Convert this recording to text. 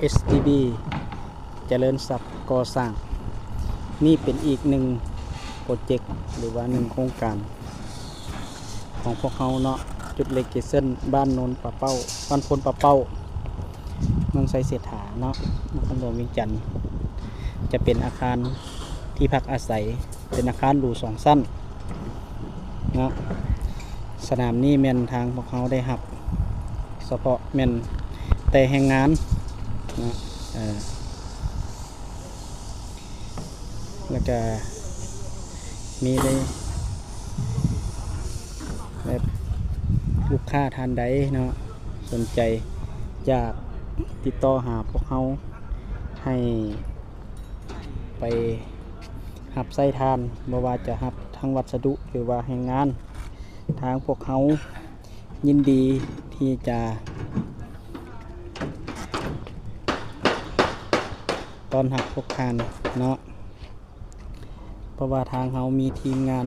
ເອສທີບີ ຈະເລີນຊັບກໍ່ສ້າງ. ນີ້ເປັນອີກໜຶ່ງໂປຣເຈັກ ຫຼືວ່າໜຶ່ງໂຄງການຂອງພວກເຮົາເນາະ, ຈຸດໂລເກເຊິນ ບ້ານໂນນປາເປົ້າ ບ້ານໂພນປາເປົ້າ ເມືອງໄຊເສດຖາເນາະ, ນະຄອນຫຼວງວຽງຈັນ. ຈະເປັນອາຄານທີ່ພັກອາໄສ ເປັນອາຄານຫຼູສອງຊັ້ນເນາະ. ສະໜາມນີ້ແມ່ນທາງພວກເຮົາໄດ້ຮັບສະເພາະແມ່ນແຕ່ແຮງງານເນາະ, ເອີ ແລ້ວກະມີໄດ້ແບບລູກຄ້າທ່ານໃດເນາະ ສົນໃຈຢາກຕິດຕໍ່ຫາພວກເຮົາໃຫ້ ໄປຮັບໃຊ້ທ່ານ, ບໍ່ວ່າຈະຮັບທັງວັດສະດຸ ຫຼືວ່າແຮງງານ, ທາງພວກເຮົາຍິນດີທີ່ຈະຕ້ອນຮັບພວກທ່ານເນາະ, ເພາະວ່າທາງເຮົາມີທີມງານ